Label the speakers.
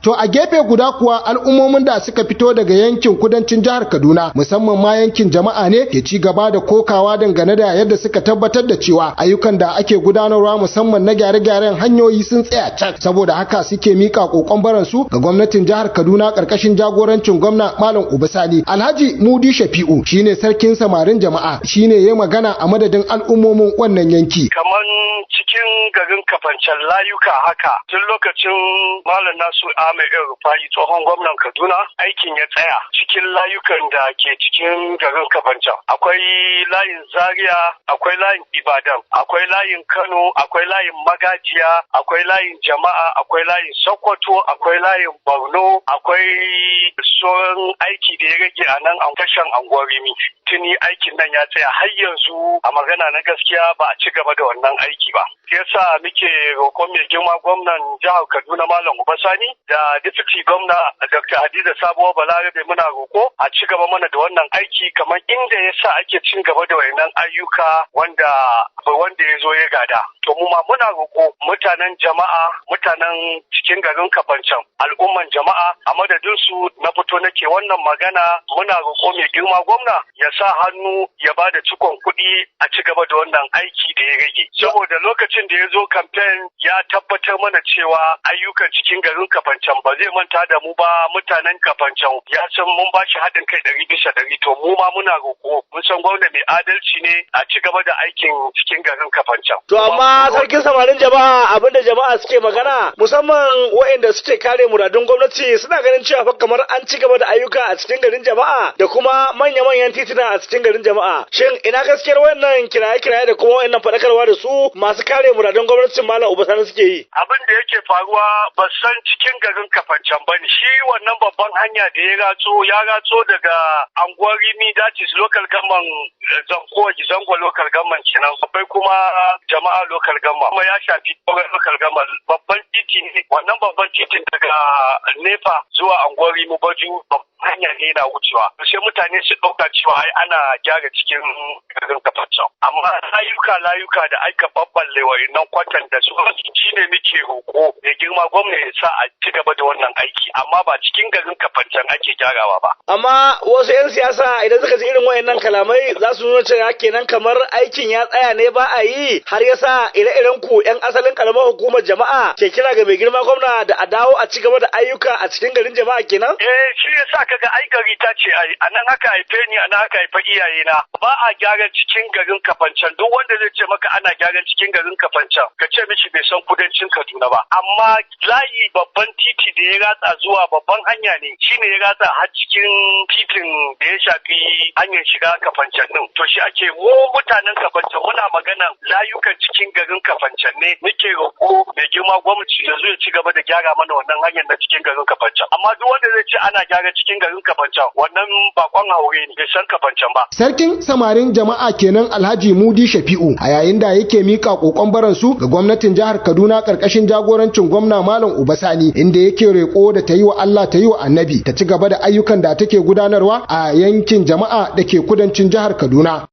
Speaker 1: To a gefe guda kuwa, al'ummomin da suka fito daga yankin kudancin jihar Kaduna, musamman ma yankin Jama'a ne, ke ci gaba da kokawa dangane da yadda suka tabbatar da cewa ayyukan da ake gudanarwa, musamman na gyare-gyaren hanyoyi, sun tsaya cak. Saboda haka suke mika kokon baransu ga gwamnatin jihar Kaduna karkashin jagorancin gwamna Malam Uba Sani. Alhaji Mudi Shafi'u shine sarkin samarin Jama'a, shine ya magana a madadin al'ummomin wannan yanki.
Speaker 2: Kaman cikin garin Kafancan, layuka haka, tun lokacin Malam Nasu Ahmed El Rufai, tsohon gwamnan Kaduna, aikin ya tsaya cikin layukan da ke cikin garin Kafancan. Akwai layin Zaria, akwai layin Ibadan, akwai layin Kano, akwai layin Magajiya, akwai layin Jama'a, akwai layin Sokoto, akwai layin Borno, akwai sauran aiki da ya rage a nan a tashan Anguwar Rimi. Tuni aikin nan ya tsaya, har yanzu a magana na gaskiya ba a ci gaba da wannan aiki ba. Yasa muke roƙon mai girma gwamnan jihar Kaduna, Malam Uba Sani, da deputy gwamna Dr. Hadiza Sabuwa Balarabe, muna roƙo a ci gaba mana da wannan aiki kamar inda ya sa ake cin gaba da wannan ayyuka wanda ya zo ya gada. To mu ma muna roƙo mutanen Jama'a, mutanen cikin garin Kafancan, al'umman Jama'a, a madadin su na fito nake wannan magana. Muna roƙo mai girma gwamna ya sa hannu ya ba da cikon kuɗi a ci gaba da wannan aiki da ya rage. Saboda lokacin da ya zo kamfen ya tabbatar mana cewa ayyukan cikin garin Kafancan ba zai manta da mu ba. Mutanen Kafancan ya san mun ba shi haɗin kai 100%. To mu ma muna roƙo, mun san gwamna mai adalci ne, a ci gaba da aikin cikin garin Kafancan.
Speaker 3: To amma sarkin samarin Jama'a, abinda jama'a suke magana, musamman waɗanda suke kare muradun gwamnati, suna ganin cewa fa kamar an ci gaba da ayyuka a cikin garin Jama'a da kuma manya-manyan tituna a cikin garin Jama'a. Shin ina gaskiyar wannan kiraye-kiraye da kuma wannan faɗakarwa da su masu kare muradun gwamnatin Malam Uba Sani suke yi?
Speaker 2: Abin da yake faruwa, ba san cikin garin Kafancan ba ne. Shi wannan babban hanya da ya ratso, ya ratso daga Anguwar Rimi, that is local government Zanko, Zango local government kenan. Akwai kuma Jama'a local government. Kuma ya shafi sauran local government. Babban titi ne. Wannan babban titin daga Nefa zuwa Anguwar Rimi Baju, babban hanya ne yana wucewa. Sai mutane su ɗauka cewa ai ana gyara cikin garin Kafancan. Amma layuka layuka da aka babballe wa'innan kwatan da su shine muke roƙo da girma gwamna ya sa a ci gaba da wannan aiki, amma ba cikin garin Kafancan ake gyarawa ba.
Speaker 3: Amma wasu 'yan siyasa idan suka ji irin wayannan kalamai za su nuna cewa kenan kamar aikin ya tsaya ne, ba a yi, har yasa ire-iren ku 'yan asalin karamar hukumar Jama'a ke kira ga mai girma gwamna da a dawo a ci gaba da ayyuka a cikin garin Jama'a kenan?
Speaker 2: Eh, shi yasa kaga ai gari ta ce, ai anan aka haife ni, anan aka haife iyaye na. Ba a gyaran cikin garin Kafancan. Duk wanda zai ce maka ana gyaran cikin garin Kafancan, ka ce mishi bai san kudancin Kaduna ba. Amma layi babban titi da ya ratsa zuwa babban hanya ne, shine ya ratsa har cikin titin da ya shafi hanyar shiga Kafancan din. To shi ake, mu mutanen Kafancan muna magana layukan cikin garin Kafancan ne. Muke roƙo mai girma gwamnati ya zo ya ci gaba da gyara mana wannan hanyar na cikin garin Kafancan. Amma duk wanda zai ce ana gyara cikin garin Kafancan, wannan bakon haure ne, bai san Kafancan ba.
Speaker 1: Sarkin samarin Jama'a kenan, Alhaji Mudi Shafi'u, a yayin da yake mika kokon baransu ga gwamnatin jihar Kaduna karkashin jagorancin gwamna Malam Uba Sani, inda yake roƙo da ta yi wa Allah ta yi wa Annabi ta ci gaba da ayyukan da take gudanarwa a yankin Jama'a da ke kudancin jihar Kaduna.